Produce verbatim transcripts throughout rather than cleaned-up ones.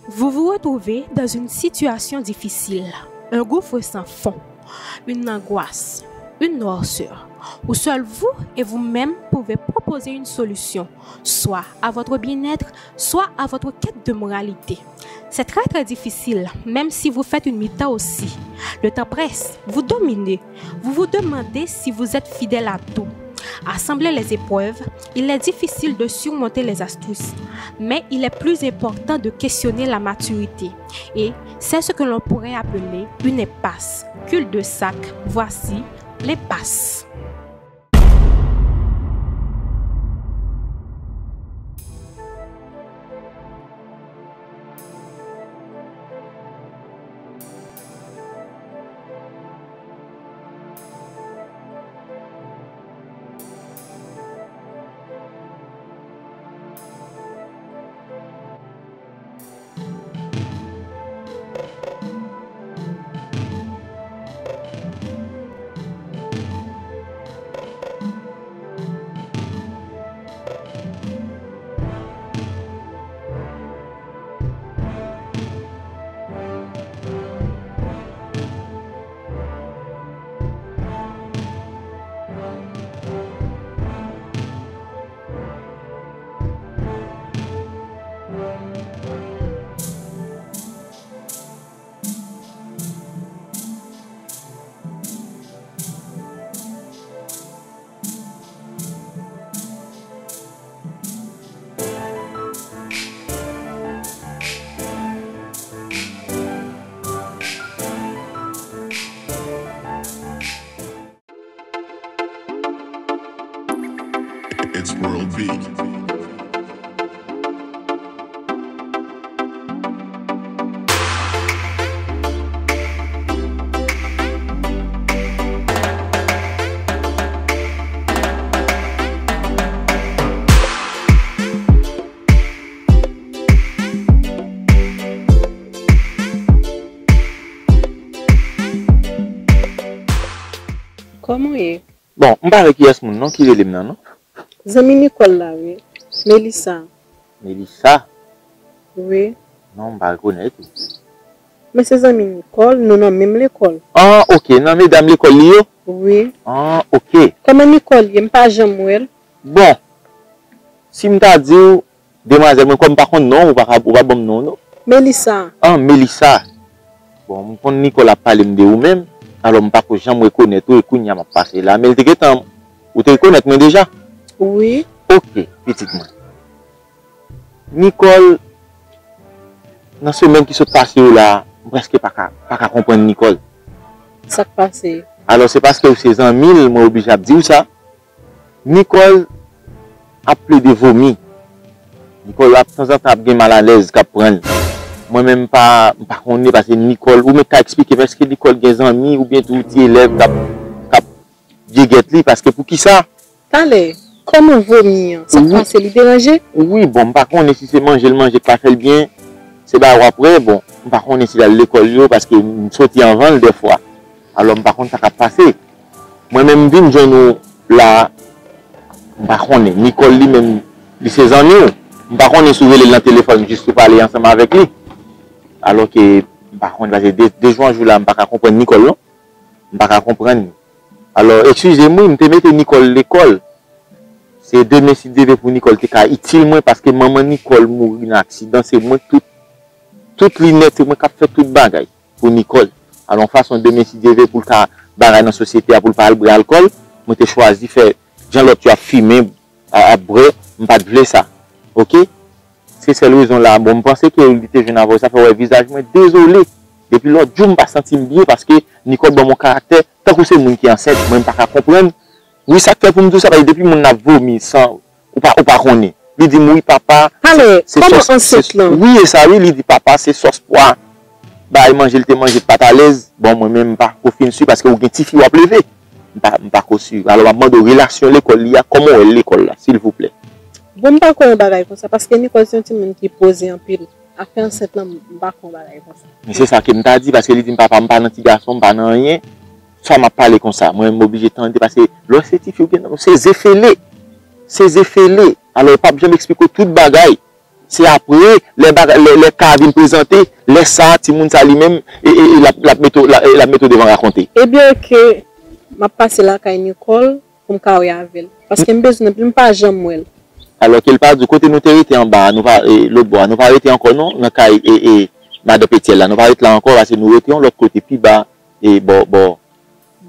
Vous vous retrouvez dans une situation difficile, un gouffre sans fond, une angoisse, une noirceur, où seul vous et vous-même pouvez proposer une solution, soit à votre bien-être, soit à votre quête de moralité. C'est très très difficile, même si vous faites une mi-temps aussi. Le temps presse, vous dominez, vous vous demandez si vous êtes fidèle à tout. À sembler les épreuves, il est difficile de surmonter les astuces, mais il est plus important de questionner la maturité. Et c'est ce que l'on pourrait appeler une impasse. Cul-de-sac, voici l'impasse. It's World Beat. Kòman w ye? Bon, m pa wè kiyès moun non ki rele m nan, non. Zanmi Nicole la, wi. Melissa. Melissa? Wi. Non, m pa rekonèt ou. Men se zanmi Nicole, nou nan menm lekòl. Ah, ok, nan medam lekòl li yo? Wi. Ah, ok. Kòman Nicole ye? M pa janm wè l. Bon, si m ta di w, demwazèl, mwen kòm m pa konn non, ou pa ka, ou pa ban m non, non. Melissa. Ah, Melissa. Bon, m konn Nicole ap pale m de ou menm, alò m pa ko janm rekonèt ou, e kounye a m ap pase la, men l te gentan, ou te rekonèt mwen deja? Wi. Ok, pitit mwen. Nicole, nan semèn ki sot pase yo la, m prèske pa ka, pa ka konprann Nicole. Sa k pase? Alò, se paske ou se zanmi l, mwen oblije ap di w sa. Nicole ap plede vomi. Nicole ap, tanzantan, ap gen malalèz k ap pran l. Mwen menm, m pa, m pa konnen, paske Nicole, ou menm ka eksplike m, èske Nicole gen zanmi oubyen tou ti elèv k ap, k ap byegèt li, paske poukisa? Talè, kòman vomi an? Sa k pase, li deranje? Wi, bon, m pa konnen si se manje l manje k pa fè l byen, se bagay w ap wè, bon, m pa konnen si l al lekòl yo, paske m soti anvan l dèfwa. Alò, m pa konn sa k ap pase. Mwen menm, m vin jwenn ou la, m pa konnen. Nicole, li menm, li se zanmi w. M pa konnen si w rele l nan telefòn jis pou pale ansanm avèk li. Alò ke, m pa konnen, paske de, de jou an jou la, m pa ka konprann Nicole, non. M pa ka konprann li. Alò, eskize m wi, m te mete Nicole lekòl. Se demen si Dye vle pou Nicole te ka itil mwen, paske manman Nicole mouri nan aksidan, se mwen k tout, tout linèt, se mwen k ap fè tout bagay pou Nicole. Alò, yon fason demen si Dye vle pou l ka bagay nan sosyete a, pou l pa al bwè alkòl, mwen te chwazi fè jan lòt yo ap fimen, a, ap bwè, m pa t vle sa. Oke? Se sèl rezon la. Bon, m panse ke li te jwenn avè w, sa fè w wè vizaj mwen dezole. Depi lòt jou, m pa santi m byen paske Nicole ban m yon karaktè tankou se moun ki ansent. Mwen, m pa ka konprann. Wi, sa k fè pou m di w sa, paske depi moun nan ap vomi san ou pa, ou pa konnen. Li di m, "Wi, papa, se, se sòs, se, wi, e sa, wi," li di, "Papa, se sòs pwa." Bay manje, li te manje, pa t alèz. Bon, mwen menm, m pa ko fin si paske ou gen tifi w ap leve. M pa, m pa ko si. Alò, m ap mande w, relasyon lekòl li a, kòman w wè l lekòl la, silvouplè? Bon, m pa kwè yon bagay konsa, paske Nicole se yon timoun ki poze anpil. Afè ansent lan, m pa kwè yon bagay konsa. Men se sa ke m ta di, paske li di m, "Papa, m pa nan ti gason, m pa nan anyen. Sa m ap pale konsa?" Mwen, m oblije tande, paske lè w se tifi, ou gen, se zefele. Se zefele. Alò, yo p ap janm eksplike w tout bagay. Se apre, lè bagay, lè, lè ka a vin prezante, lè sa a, timoun sa li menm, e, e, e l ap, l ap mete w, l ap, l ap mete w devan rakonte. Ebyen, oke, m ap pase lakay Nicole pou m ka wè avè l. Paske m bezwen l, m pa janm wè l. Alò ke l pa di w, kote nou te rete anba a, nou pa, e, lòt bò a, nou pa rete ankò non, nan kay, e, e, madan Petyèl la, nou pa rete la ankò, paske nou rete yon lòt kote pi ba, e, bò, bò,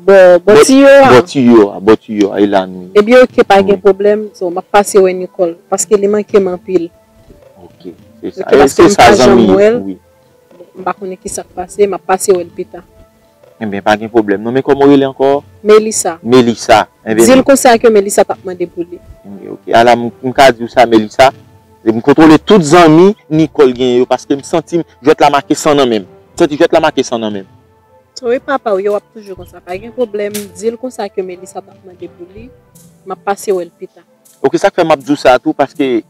Bò, bò tiyo a. Bò tiyo a, bò tiyo a, e la nou ye. Ebyen, oke, pa gen pwoblèm. So, m ap pase wè Nicole, paske li manke m anpil. Oke, se sa. Oke, e paske se m sa, pa janm zanmi, wè l, wi. M pa konnen ki sa k pase, m ap pase wè l pita. Ebyen, pa gen pwoblèm. Non, men kòman w rele ankò? Melissa. Melissa. Ebyen, di l konsa ke Melissa t ap mande pou li. Ebyen, oke. Ala, m, m ka di w sa, Melissa. M kontwole tout zanmi Nicole genyen yo, paske m santi jwèt la make san nan men m. M santi jwèt la make san nan men m. Sorry papa, w yo w ap toujou konsa, pa gen pwoblèm. Di l konsa ke Melissa t ap mande pou li, m ap pase wè l pita. Oke, sa k fè m ap di w sa tou, paske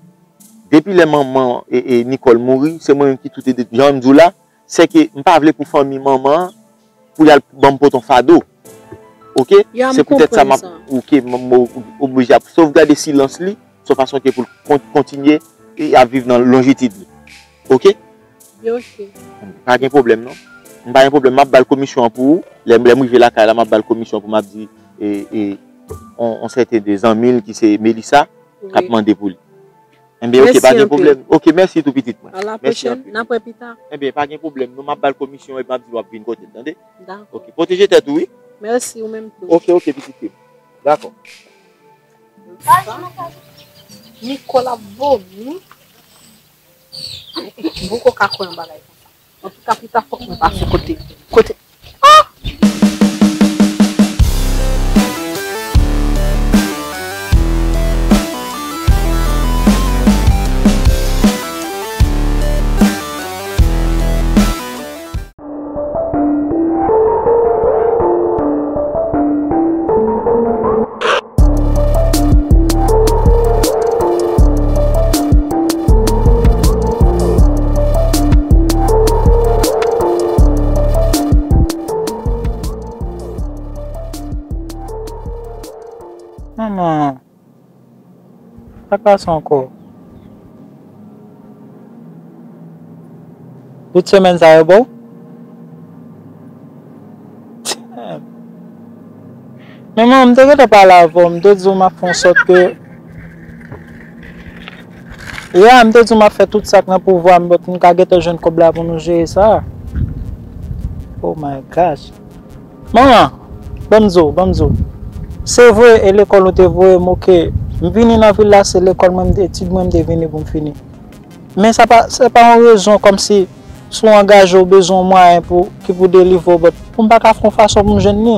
depi lè manman e, e Nicole mouri, se mwen menm ki tout ede, jan m di w la, se ke m pa vle pou fanmi manman an, pou y al ban m pote yon fado. Oke? Ya, m konprann sa. Se poutèt sa m ap, oke, m, m oblije ap sovgade silans li, se yon fason ke pou l kon-, kontinye e ap viv nan lonjitid li. Oke? Yo, oke. Pa gen pwoblèm, non. M pa gen pwoblèm, m ap ba l komisyon an pou ou. Lè, lè m rive lakay la, m ap ba l komisyon pou m ap di, e, e, on, on sèten de zanmi l ki se Melissa, k ap mande pou li. Enben, oke, pa gen pwoblèm. Oke, mèsi tou, pitit mwen. Mèsi anpil. A la pwochèn, n ap wè pita. Enben, pa gen pwoblèm, non, m ap ba l komisyon epi m ap di w ap vin kote l, tande? Dakò. Oke, pwoteje tèt ou, wi. Mèsi, ou menm tou. Oke, oke, pitit fi m. Dakò. Nicole ap vomi. M poko ka kwè yon bagay konsa. Antouka, pita fòk mwen pase kote, kote. Ah! Manman, sa k pase ankò? Bout semèn sa yo ba w? Men manman, m te gentan pale avè w, m te di w m ap fè yon sòt ke, ya, m te di w m ap fè tout sa k nan pouvwa m pou m ka gentan jwenn kòb la pou nou jere sa. Oh my gosh. Manman, ban m di w, ban m di w. Se vre, e lekòl ou te voye m, oke. M vini nan vil la, se lekòl mwen, m te, etid mwen, m te vini pou m fini. Men sa pa, se pa yon rezon kòmsi si w angaje w bezwen yon mwayen pou, ki pou delivre w, but pou m pa ka fè yon fason pou m jwenn li.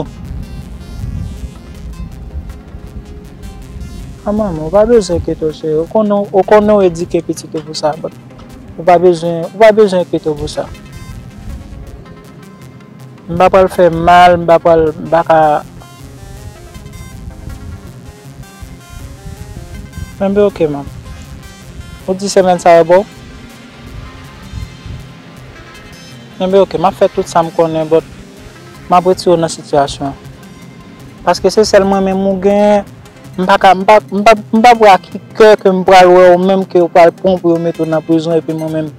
A manman, ou pa bezwen enkyete w, cheri. Ou konnen, ou konnen w edike pitit ou pou sa, but ou pa bezwen, ou pa bezwen enkyete w pou sa. M pa pral fè mal, m pa pral, m pa ka. Enben, oke, manman. Ou di semèn sa yo ba w? Enben, oke, m ap fè tout sa m konnen, but m ap retire w nan sitiyasyon an. Paske se sèl mwen menm ou genyen, m pa ka, m pa, m pa, m pa wè a ki kè ke m pral wè w menm ke yo pral pran w pou yo mete w nan prizon, epi mwen menm,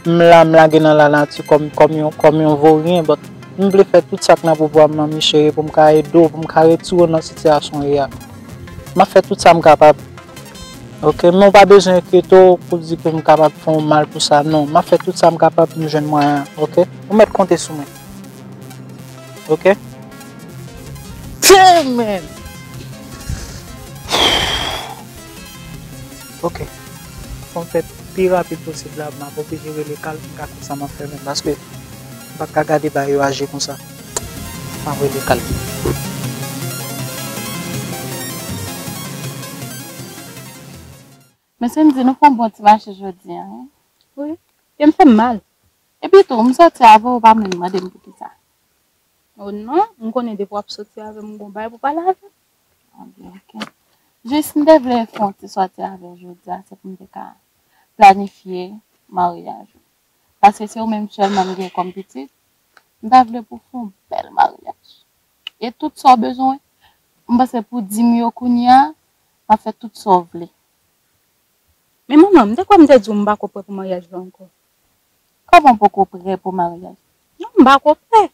m la, m lage nan lanati kòm, kòm yon, kòm yon voryen, but m vle fè tout sa k nan pouvwa m nan, mi cheri, pou m ka ede w, pou m ka retire w nan sitiyasyon w ye a. M ap fè tout sa m kapab. Oke, men w pa bezwen enkyete w pou di ke m kapab fè w mal pou sa, non. M ap fè tout sa m kapab pou m jwenn mwayen an, oke? Ou mèt konte sou mwen. Oke? Damn, man! Oke. Fò m fè pi rapid posib la, m ap oblije rele Kal pou m ka fè sa m ap fè menm, paske m pa t ka gade bagay yo aje konsa. M ap rele Kal. Men Sendy, nou fè yon bon ti mache jodi a, wi. Wi. Kè m fè m mal. Epi tou, m sòti avè w, ou pa menm mande m poukisa. O non, m konnen depi w ap sòti avè m, m gon bagay pou pale avè w. Anben, oke. Jis m te vle fè yon ti sòti avè w jodi a, se pou m te ka planifye maryaj ou. Paske se ou menm sèlman m gen kòm pitit, m ta vle pou w fè yon bèl maryaj. E tout sa w bezwen, m panse pou di m yo kounye a, m ap fè tout sa w vle. Men manman, m te kwè m te di w m pa ko prè pou maryaj la ankò. Kòman w poko prè pou maryaj? Non, m pa ko prè.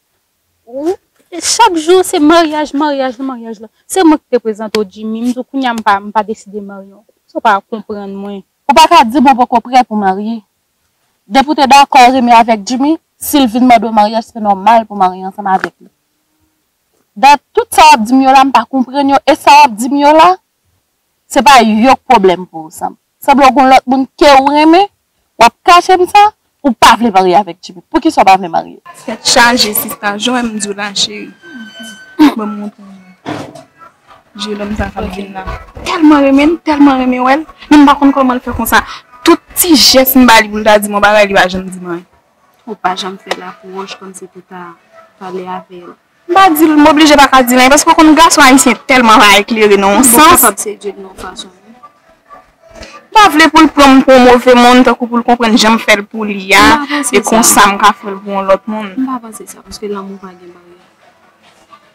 Ou, chak jou se maryaj, maryaj, maryaj la. Se mwen ki te prezante w Jimmy, m di w kounye a m pa, m pa deside marye ankò. Sa w pa konprann mwen. Ou pa ka di m ou poko prè pou marye. Depi w te dakò renmen avèk Jimmy, si l vin mande w maryaj, se nòmal pou w marye ansanm avèk li. Dat tout sa w ap di m yo la, m pa konprann yo. E sa w ap di m yo la, se pa yo k pwoblèm pou ou, sanble. Sanble w gon lòt moun ke w renmen, w ap kache m sa, ou pa vle marye avèk Jimmy. Poukisa w pa vle marye? Tèt chaje, sista, jan w wè m di w la, cheri. Ban m montre w. Jennonm sa k ap vin la. Tèlman renmen l, tèlman renmen wè l, men m pa konn kòman l fè konsa. Tout ti jès m ba li pou l ta di m yon bagay, li pa janm di m anyen. Ou pa janm fè l apwòch kòmsi pou ta pale avè l. M pa di l, m oblije pa ka di l anyen, paske w konn gason ayisyen tèlman pa eklere nan yon sans. Ou kapab sedui l nan yon fason, wi. M pa vle pou l pran m pou yon move moun, tankou pou l konprann jan m fè l pou li a, e konsa m ka fè l pou yon lòt moun. M pa panse sa, paske lanmou pa gen baryè.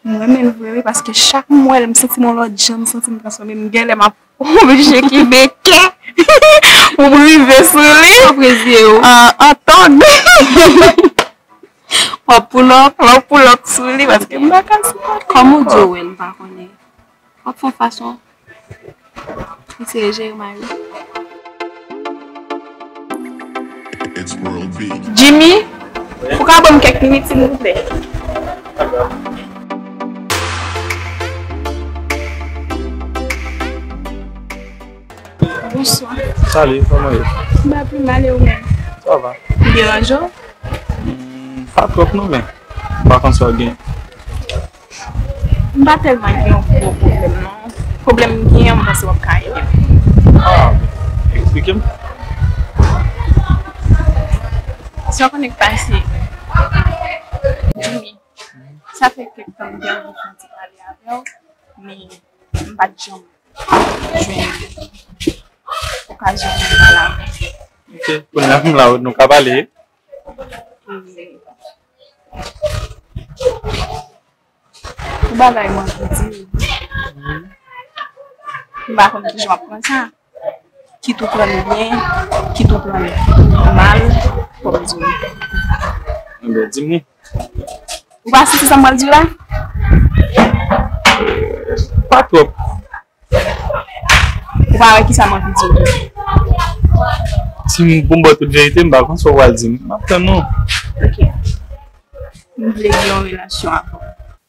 M renmen l vre, wi, paske chak m wè l, m santi m yon lòt jan, m santi m transfòme, m genlè m ap oblije kenbe kè pou m rive sou li. Apre zye yo. An, an tòg. W ap pull up, w ap pull up sou li, paske m pa ka sipòte. Kòman w di w wè l, m pa konnen. W ap fè yon fason. Eseye jere mari w. Jimmy, ou ka ban m kèk minit, silvouplè? Bonswa. Salut, kòman w ye? M pa pi mal, e ou menm? Sa va. M deranje w? Hmm, pa twòp non, men m pa konn sa w gen. M pa tèlman gen yon gwo pwoblèm, non. Pwoblèm m genyen, m panse w ap ka ede m. Ah, eksplike m. Sa w konnen k pase? Jimmy, sa fè kèk tan m te anvi fè yon ti pale avè w, men m pa t janm jwenn okazyon pou m pale avè w. Ok, kounye a m la, nou ka pale. Yon bagay mwen anvi di w. M pa konn kijan w ap pran sa. Kit ou pran l byen, kit ou pran l mal, fò m di w. Enben, di m li. Ou pa santi sa m pral di w la? Pa twòp. Ou pa wè kisa m anvi di w tou? Si m, pou m ba w tout verite, m pa konn sa w pral di m. M ap tann ou. Ok. M vle gen yon relasyon avè w.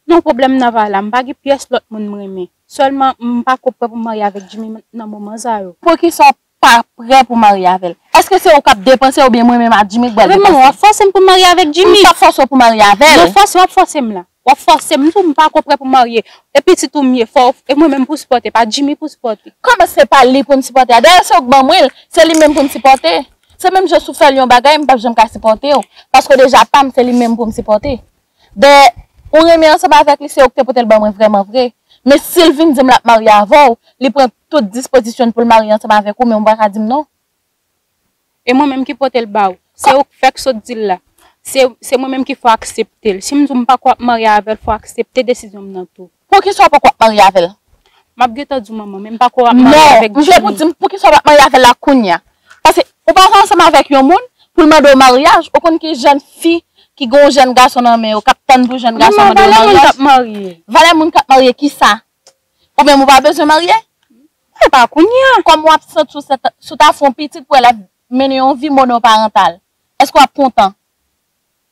Non, pwoblèm nan pa la. M pa gen pyès lòt moun m renmen. Sèlman, m pa ko prè pou m marye avèk Jimmy nan moman sa yo. Poukisa w pa prè pou marye avè l? Èske se ou k ap depanse oubyen mwen menm ak Jimmy k pral depanse? Manman, w ap fòse m pou m marye avèk Jimmy. M p ap fòse w pou w marye avè l. Non, fòse, w ap fòse m la. W ap fòse m, m di w m pa ko prè pou marye. E pitit ou m ye, fò, e mwen menm pou sipòte, pa Jimmy pou sipòte. Kòman se pa li pou m sipòte a? Dayè se ou k ban mwen l, se li menm pou m sipòte. Se menm jan si w fè l yon bagay, m p ap janm ka sipòte w. Paske w deja pa m, se li menm pou m sipòte. Dayè, ou renmen ansanm avèk li, se ou ki te pote l ban mwen vrèman vre. Men si l vin di m l ap marye avè w, li pran tout dispozisyon l pou l marye ansanm avèk ou, men ou pa ka di m non. E mwen menm ki pote l ba w. Se ou k fèk sot di l la. Se, se mwen menm ki fò aksepte l. Si m di w m pako ap marye avè l, fò aksepte desizyon m nan tou. Poukisa w poko ap marye avè l? M ap gentan di w manman, men m pako ap marye avèk Jimmy. Non, m vle pou w di m poukisa w p ap marye avè l la kounye a. Paske ou pa ka ansanm avèk yon moun pou l mande w maryaj, ou konn ki jèn fi ki gen yon jèn gason nan men yo, k ap tann pou jèn gason mande yo maryaj? Manman, valè moun k ap marye. Valè moun k ap marye kisa? Ou menm ou pa bezwen marye? E pa kounye a. Kòman w ap santi w si w ta fè yon pitit pou l ap mennen yon vi monoparantal? Èske w ap kontan?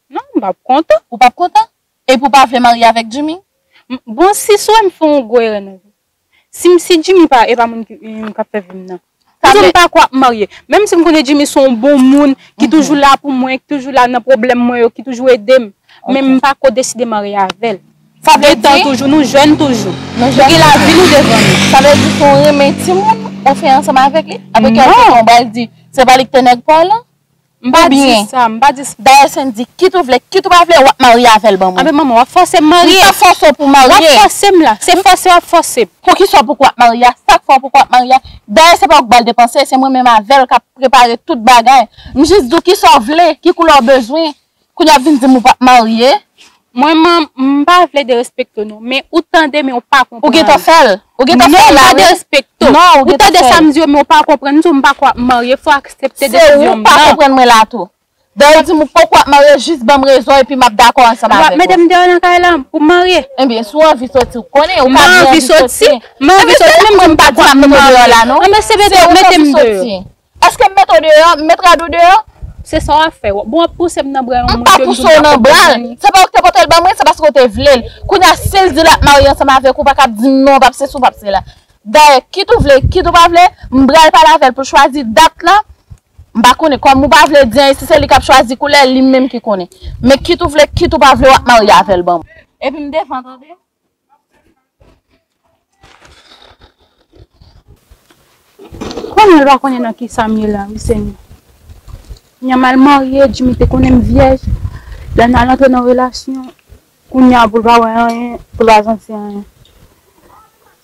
Non, m p ap kontan. Ou p ap kontan? Epi w pa vle marye avèk Jimmy? M, bon, si sou m fè yon gwo erè nan vi. Si m, si Jimmy pa, e pa moun ki, m, k ap fè vi m nan. Sa vle di m pa kwè ap marye. Menm si m konnen Jimmy se yon bon moun, ki toujou la pou mwen, ki toujou la nan pwoblèm mwen yo, ki toujou ede m. Men m pa ko deside marye avè l. Sa vle di toujou, nou jèn toujou. Nou jèn toujou. Nou gen lavi nou devan nou. Sa vle di si w renmen timoun, ou fè ansanm avèk li? Apre kè w fè, w pral di, se pa li ki te nèg pa w lan? M pa di sa, m pa di sa. Dayè Sandy, kit ou vle, kit ou pa vle, w ap marye avè l ban mwen. Anben manman, w ap fòse m marye. M p ap fòse w pou w marye. W ap fòse m la. Se fòse w ap fòse m. Poukisa w poko ap marye a? Sa k fè w poko ap marye a? Dayè se pa w k ba l depanse, se mwen menm avè l k ap prepare tout bagay. M jis di w kisa w vle, ki koulè w bezwen. Kounye a vin di m ou p ap marye. Mwen, man, m pa vle derespekte w non, men ou tande, men ou pa konprann. Ou gentan fè l. Ou gentan fè l la, wi. Non, m pa derespekte w. Non, ou gentan fè l. Ou tande sa m di yo, men ou pa konprann. M di w m pa kwè w ap marye, fò w aksepte desizyon m nan. Se ou pa konprann mwen la tou. Dayè, ou di m ou poko ap marye, jis ban m rezon epi m ap dakò ansanm avèk ou. W ap mete m deyò nan kay la pou m marye? Ebyen, si w anvi soti, ou konnen, ou ka byen anvi soti. M anvi soti, men m di m pa kwè ap marye. Ebyen, se ou k anvi soti. Èske m mete w deyò? M met Rado deyò? Se sa w ap fè. Bon, w ap pouse m nan bra yon moun ke m di m pa konprann anyen. M pa pouse w nan bra l. Se pa ou ki te pote l ban mwen, se paske w te vle l. Kounye a, si l di l ap marye ansanm avèk ou, ou pa kab di m non, w p ap sesi, w p ap sela. Dayè, kit ou vle, kit ou pa vle, m pral pale avè l pou l chwazi dat la. M pa konnen, kòm ou pa vle di anyen, si se li k ap chwazi koulè, li menm ki konnen. Men kit ou vle, kit ou pa vle, w ap marye avè l ban mwen. Epi m devan, tande. Konnen l pa konnen nan kisa m ye la, wi, Senyè. Kounya m al marye, Jimmy te konnen m vyèj. Lè n al antre nan relasyon, kounya pou l pa wè anyen, pou l pa santi anyen.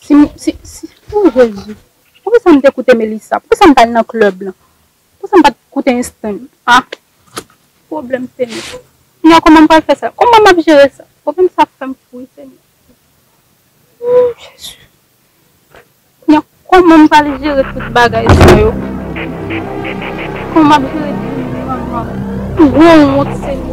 Si, si, si, o Jezi, poukisa m te koute Melissa? Poukisa m pa al nan klèb lan? Poukisa m pa t koute Einstein? Ah, pwoblèm, Senyè. Kounya kòman m pral fè sa? Kòman m ap jere sa? Pwoblèm sa ap fè m fou, wi, Senyè. Ooh, Jezi. Kounya kòman m pral jere tout bagay sa yo? Kòman m ap jere timoun nan? Gwo wont, Senyè.